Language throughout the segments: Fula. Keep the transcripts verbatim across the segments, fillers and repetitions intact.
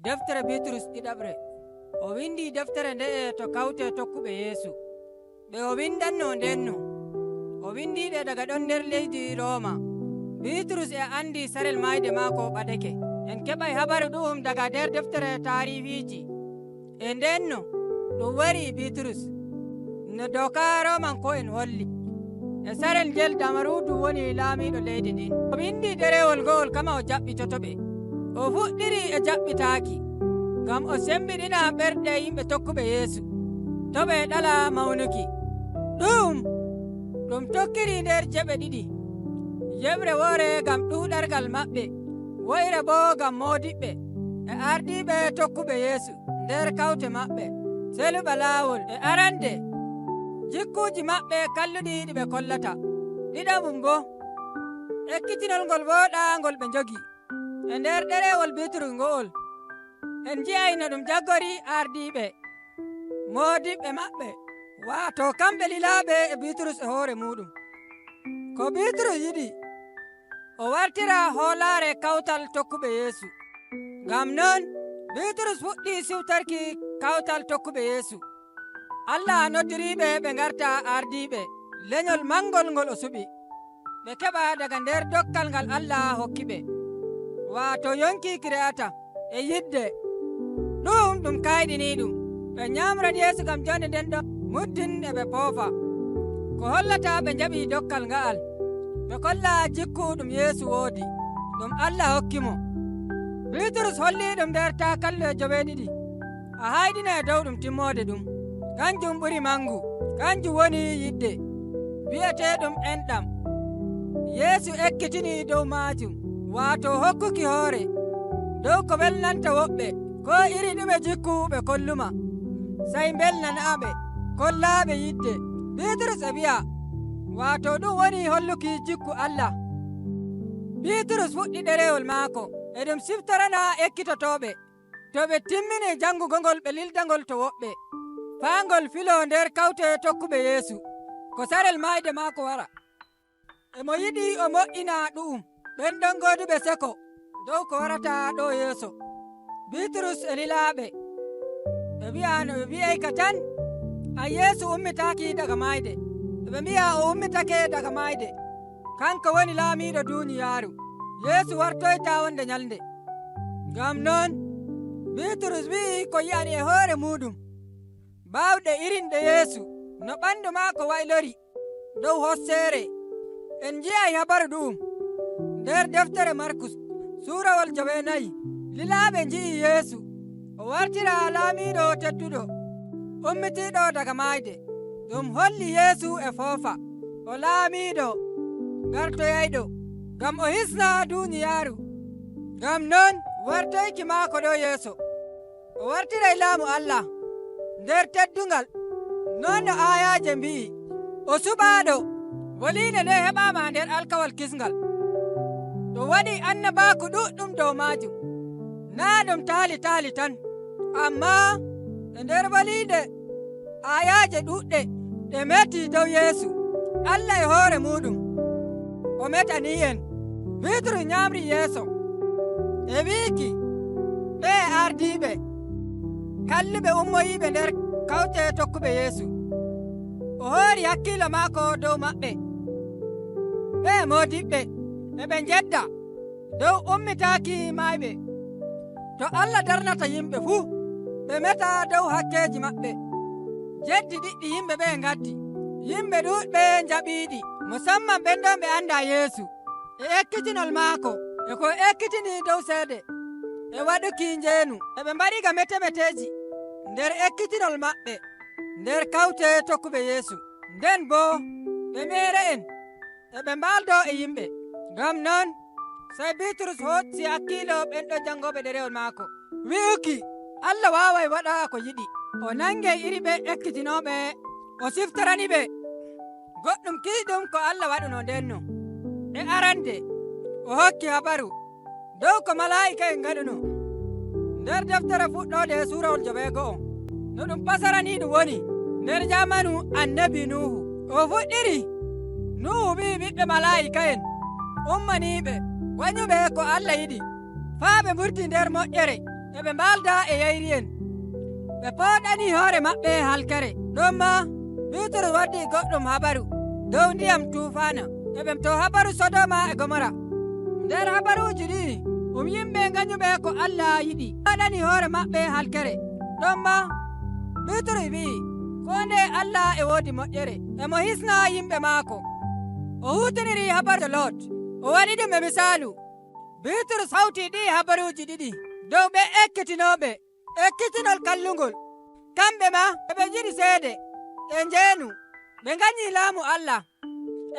Deftere Biiturus ɗiɗaɓre. O winndi deftere nde'e to kawte tokkuɓe Yeesu. Ɓe o winndannoo ndeenno, o winndi ɗe daga ɗon nder leydi Rooma. Biiturus e anndi sarel maayde maako ɓadake. En keɓay habaru ɗu'um daga nder deftere taariihiiji. E ndeenno, ɗum warii Biiturus, no dooka Roomanko'en holli. E sarel ngel Daamaruudu woni laamiiɗo leydi ndin. O winndi ɗereewol ngo'ol kama o jaɓɓitoto ɓe. O fuɗɗiri e jaɓɓitaaki, ngam o semmbiɗina ɓerɗe yimɓe tokkuɓe Yeesu, to ɓe ɗala mawnuki. Ɗu'um, ɗum tokkiri nder jeɓe ɗiɗi. Yeɓre wo'ore ngam ɗuuɗargal maɓɓe, wo'ire boo ngam moodiɓɓe e ardiiɓe tokkuɓe Yeesu nder kawte maɓɓe. Seluɓa laawol e arande, jikkuuji maɓɓe kalluɗi ɗi ɓe kollata. Ɗiɗaɓum boo, ekkitinol ngol wooɗaa ngol ɓe njogi. E nder ɗereewol Biiturus ngo'ol, en nji'ay no ɗum jaggori ardiiɓe, moodiɓɓe maɓɓe, waato kamɓe lilaaɓe e Biiturus e hoore muuɗum. Ko Biiturus yiɗi, o wartira hoolaare kawtal tokkuɓe Yeesu. Ngam non, Biiturus fuɗɗi siwtorki kawtal tokkuɓe Yeesu. Allah noddiriiɓe ɓe ngarta ardiiɓe lenyol manngol ngol o suɓi, ɓe keɓa daga nder dokkal ngal Allah hokkiɓe, waato yonki ki re'ata e yidde. Ɗu'um ɗum kayɗiniiɗum. Ɓe nyaamran Yeesu ngam jonde nden ɗon, muddin e ɓe poofa. Ko hollata ɓe njaɓi dokkal nga'al, ɓe kolla jikku ɗum Yeesu woodi, ɗum Allah hokkimo. Biiturus holli ɗum nder taakalluwol joweeɗiɗi. A hayɗina e dow ɗum timmoode ɗum. Kanjum ɓuri mangu, kanjum woni yidde, bi'eteeɗum enɗam. Yeesu ekkitini dow maajum, waato hokkuki hoore dow ko welnanta woɓɓe, koo iri ɗume jikku ɓe kolluma, sey mbelnanaaɓe, kollaaɓe yidde. Biiturus e wi'a, waato ɗum woni holluki jikku Allah. Biiturus fuɗɗi ɗereewol maako, e ɗum siftorana ekkitotooɓe. To ɓe timmini janngugongol, ɓe lildangol to woɓɓe, faa ngol filoo nder kawte tokkuɓe Yeesu, ko sarel maayde maako wara. E mo yiɗi o moƴƴina ɗu'um, ɓen ɗon gooduɓe seko dow ko warata ɗo yeeso. Biiturus e lilaaɓe, ɓe wi'a no ɓe wi'ayka tan, a Yeesu ummitaaki daga maayde. Ɓe mbi'a o ummitake daga maayde. Kanko woni laamiiɗo duuniyaaru. Yeesu wartoyta wonde nyalnde. Ngam non, Biiturus wi'i ko yi'ani e hoore muuɗum. Baawɗe irin ɗe Yeesu, no ɓandu maako waylori dow hosseere. En nji'ay habaru ɗu'um nder deftere Markus, suurawol joweenayi. Lilaaɓe nji'i Yeesu, o wartira laamiiɗo tedduɗo, ummitiiɗo daga maayde. Ɗum holli Yeesu e foofa, o laamiiɗo gartoyayɗo, ngam o hisna duuniyaaru. Ngam non, wartoyki maako ɗo yeeso, o wartiray laamu Allah nder teddungal, non no aayaaje mbi'i, "O suɓaaɗo, voliinde nde heɓaama nder alkawal kisngal. Ɗum waɗi annabaaku ɗuuɗɗum dow maajum, naa ɗum taali-taali tan, ammaa e nder voliinde aayaaje ɗuuɗɗe ɗe metii dow Yeesu, Allah e hoore muuɗum o metanii en." Biiturus nyaamri yeeso e wiiki, ɓee ardiiɓe kalluɓe ummoyiiɓe nder kawte tokkuɓe Yeesu. O hoori hakkiilo maako dow maɓɓe. Ɓee moodiɓɓe e ɓe njedda dow ummitaaki maayɓe. To Allah darnata yimɓe fuu, ɓe meta dow hakkeeji maɓɓe. Jeddi ɗiɗɗi yimɓe ɓe ngaddi. Yimɓe ɗuuɗɓe njaɓiiɗi, musamman ɓen ɗon ɓe anndaa Yeesu. E ekkitinol maako, e ko o ekkitini dow seede, e waɗuki njeenu, e ɓe mbaɗi ga mete-meteeji nder ekkitinol maɓɓe, nder kawte tokkuɓe Yeesu. Nden boo, ɓe meere'en, e ɓe mbaaldo e yimɓe. Ngam non, sey Biiturus hooci hakkiilo ɓen ɗon janngooɓe ɗereewol maako, wi'uki, Allah waaway waɗa ko yiɗi. O nangey iri ɓe ekkitinooɓe, o siftorani ɓe goɗɗum kiiɗum ko Allah waɗuno ndenno. E arande, o hokki habaru dow ko malaa'ika'en ngaɗuno. Nder deftere Fuɗɗoode suurawol joweego'o, no ɗum fasaraniiɗum woni nder jaamanu annabi Nuuhu. O fuɗɗiri, Nuuhu wi'i ɓiɓɓe malaa'ika'en ummaniiɓe, wanyuɓe ko Allah yiɗi, faa ɓe mburti nder moƴƴere. eɓe mbaalda e yayri'en. Ɓe pooɗanii hoore maɓɓe halkere. Ɗon maa, Biiturus waddii goɗɗum habaru dow ndiyam tuufaana. Eɓe to habaru Sodoma e Gomora. Nder habaruuji ɗi'i, um yimɓe nganyuɓe ko Allah yiɗi, pooɗanii hoore maɓɓe halkere. Ɗon maa, Biiturus wi'i, koo ndeye Allah e woodi moƴƴere, emo hisna yimɓe ma'ako. O huutiniri habaru Lot, o waɗi ɗum e misaalu. Biiturus hawti ɗi'i habaruuji ɗiɗi dow ɓe ekkitinooɓe, ekkitinol kallungol. Kamɓe maa eɓe njiɗi ceede, ɓe njeenu, ɓe nganyii laamu Allah.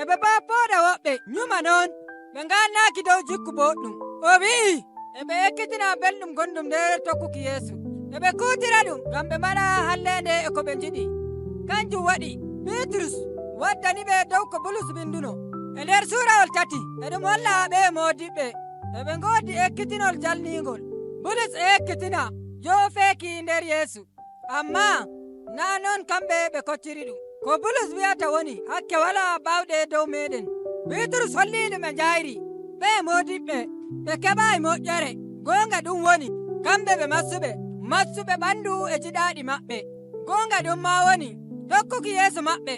Eɓe baa pooɗa woɓɓe, nyuma noon, ɓe ngaannaaki dow jikku booɗɗum. O wi'i, eɓe ekkitina belɗum gonɗum nder tokkuki Yeesu. Eɓe kuutira ɗum ngam ɓe mbaɗa halleende e ko ɓe njiɗi. Kanjum waɗi, Biiturus waddani ɓe dow ko Bulus winduno e nder suurawol tati, eɗum holla ɓe moodiɓɓe eɓe ngoodi ekkitinol jalniingol. Bulus e ekkitina joofeeki nder Yeesu. Ammaa naa noon kamɓe ɓe kocciri ɗum. Ko Bulus wi'ata woni, hakke walaa baawɗe dow meeɗen. Biiturus holli ɗum e njaayri. Ɓe moodiɓɓe, ɓe keɓaay moƴƴere. Goonga ɗum woni, kamɓe ɓe maccuɓe, maccuɓe ɓandu e jiɗaaɗi maɓɓe. Goonga ɗum maa woni, tokkuki Yeesu maɓɓe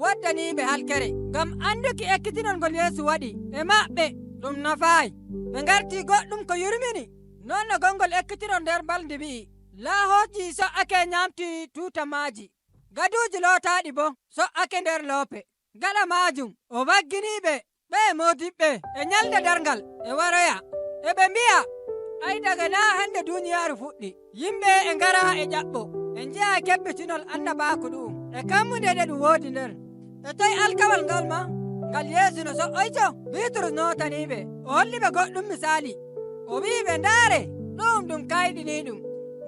waddanii ɓe halkere. Ngam annduki ekkitinol ngol Yeesu waɗi e maɓɓe, ɗum nafaay. Ɓe ngartii goɗɗum ko yurmini. Noon no gonngol ekkitinol nder balndi wi'i, laahooji so'ake nyaamti tuuta maaji, gaduuji lootaaɗi boo so'ake nder loope. Gaɗa maajum o vagginii ɓe, ɓe moodiɓɓe, e nyalnde darngal e waroya. Eɓe mbi'a, ay, daga naa hannde duuniyaaru fuɗɗi, yimɓe e ngara e ƴaɓɓo, e nji'a kebbitinol annabaaku ɗu'um, e kammunde nde ɗum woodi nder. E toy alkawal ngal maa, ngal Yeesu no so'oyto? Biiturus nootanii ɓe, o holli ɓe goɗɗum misaali. O wi'i ɓe, ndaare, ɗu'um ɗum kaayɗiniiɗum.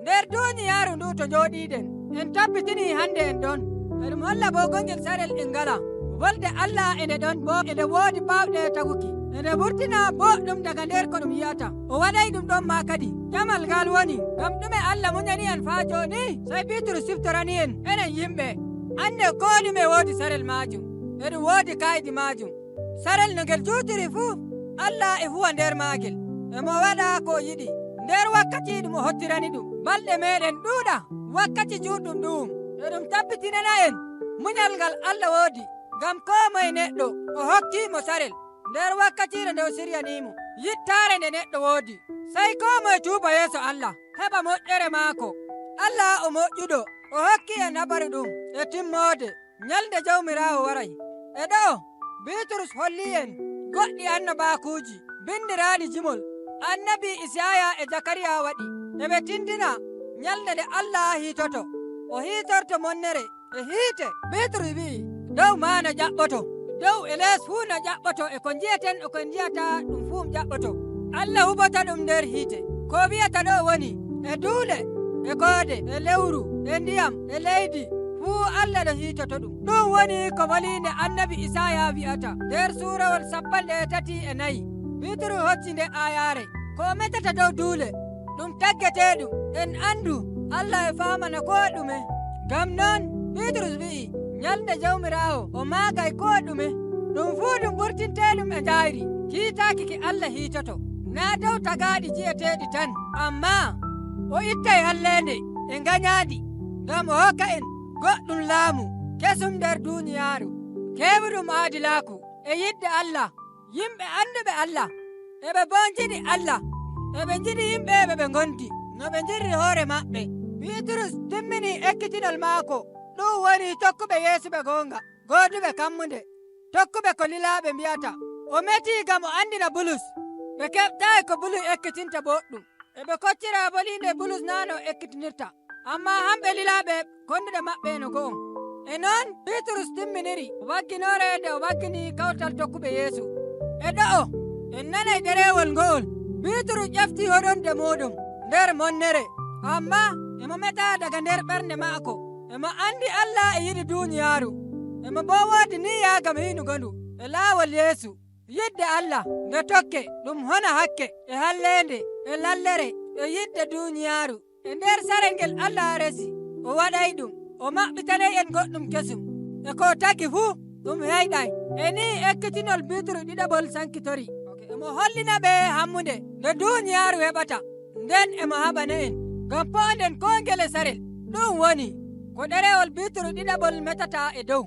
Nder duuniyaaru ndu to njooɗiiɗen, en tabbitinii hannde en ɗon. Eɗum holla boo gonngel sarel en ngalaa. Wolde Allah e nde ɗon boo, e nde woodi baawɗe taguki. E nde wurtina booɗɗum daga nder ko ɗum yi'ata. O waɗay ɗum ɗon maa kadi. Ƴamal ngal woni, ngam ɗume Allah munyani en faa jooni? Sey Biiturus siftorani en, enen yimɓe, annden koo ɗume woodi sarel maajum, eɗum woodi kaaydi maajum. Sarel no ngel juutiri fuu, Allah e huwa nder maagel, emo waɗa ko o yiɗi. Nder wakkati ɗum o hottirani ɗum, balɗe meeɗen ɗuuɗa, wakkati juutɗum ɗu'um, eɗum tabbitinana en munyal ngal Allah woodi ngam koo moye neɗɗo, o hokkii mo sarel. Nder wakkatiire nde o siryanii mo, yittaare nde neɗɗo woodi, sey koo moye tuuba yeeso Allah, heɓa moƴƴere ma'ako. Allah o moƴƴuɗo, o hokki en habaru ɗum e timmoode, nyalnde Jawmiraawo waray. E ɗo'o, Biiturus hollii en goɗɗi annabaakuuji binndiraaɗi jimol annabi Isaaya e Jakariya waɗi. Eɓe tindina nyalnde nde Allah hiitoto, o hiitorto monnere e hiite. Biiturus wi'i, dow maa no ƴaɓɓoto, dow e lees fuu no ƴaɓɓoto, e ko nji'eten e ko en nji'ataa ɗum fuu ƴaɓɓoto. Allah huboto ɗum nder hiite. Ko o wi'ata ɗo'o woni, e duule, e koode, e lewru, e ndiyam, e leydi, fuu Allah ɗo hiitoto ɗum. Ɗum woni ko moliinde annabi Isaaya wi'ata nder suurawol sappanɗe tati e nayi. Biiturus hocci nde aayaare. Ko o metata dow duule, ɗum taggeteeɗum, en anndu Allah e faamana koo ɗume. Ngam non, Biiturus wi'i, nyalnde Jawmiraawo o maagay koo ɗume. Ɗum fuu ɗum ɓurtinteeɗum e njaayri, kiitaaki ki Allah hiitoto, naa dow tagaaɗi ji'eteeɗi tan, ammaa o ittay halleende e nganyaaɗi, ngam o hokka en goɗɗum laamu kesum nder duuniyaaru, keewɗum aadilaaku e yiɗde Allah. Yimɓe annduɓe Allah, eɓe boo njiɗi Allah, eɓe njiɗi yimɓe ɓe ɓe ngondi no ɓe njiɗri hoore maɓɓe. Biiturus timmini ekkitinol maako, ɗum woni tokkuɓe Yeesu ɓe goonga, gooduɓe kammunde, tokkuɓe ko lilaaɓe mbi'ata. O meti ngam o anndina Bulus, ɓe keɓtaay ko Bulus ekkitinta booɗɗum. Eɓe koccira boliinde Bulus naa no ekkitinirta, ammaa hamɓe lilaaɓe konduɗe maɓɓe no go'o. E non Biiturus timminiri wagginoore nde o waggini kawtal tokkuɓe Yeesu. E ɗo'o en nanay ɗereewol ngo'ol. Biiturus ƴefti hoɗonde muuɗum nder monnere, ammaa emo meta daga nder ɓernde ma'ako. Emo anndi Allah e yiɗi duuniyaaru, emo boo woodi niyya ngam hiinugo ndu e laawol Yeesu. Yiɗde Allah nde tokke ɗum hona hakke e halleende e lallere e yiɗde duuniyaaru. E nder sarel ngel Allah resi, o waɗay ɗum, o maɓɓitanay en goɗɗum kesum. E ko o tagi fuu, ɗum heyɗay. E nii ekkitinol Biiturus ɗiɗaɓol sankitori. Emo hollina ɓe hammunde nde duuniyaaru heɓata. Nden emo haɓana en, ngam pooɗen koo ngele sarel. Ɗum woni, ko ɗereewol Biiturus ɗiɗaɓol metata e dow.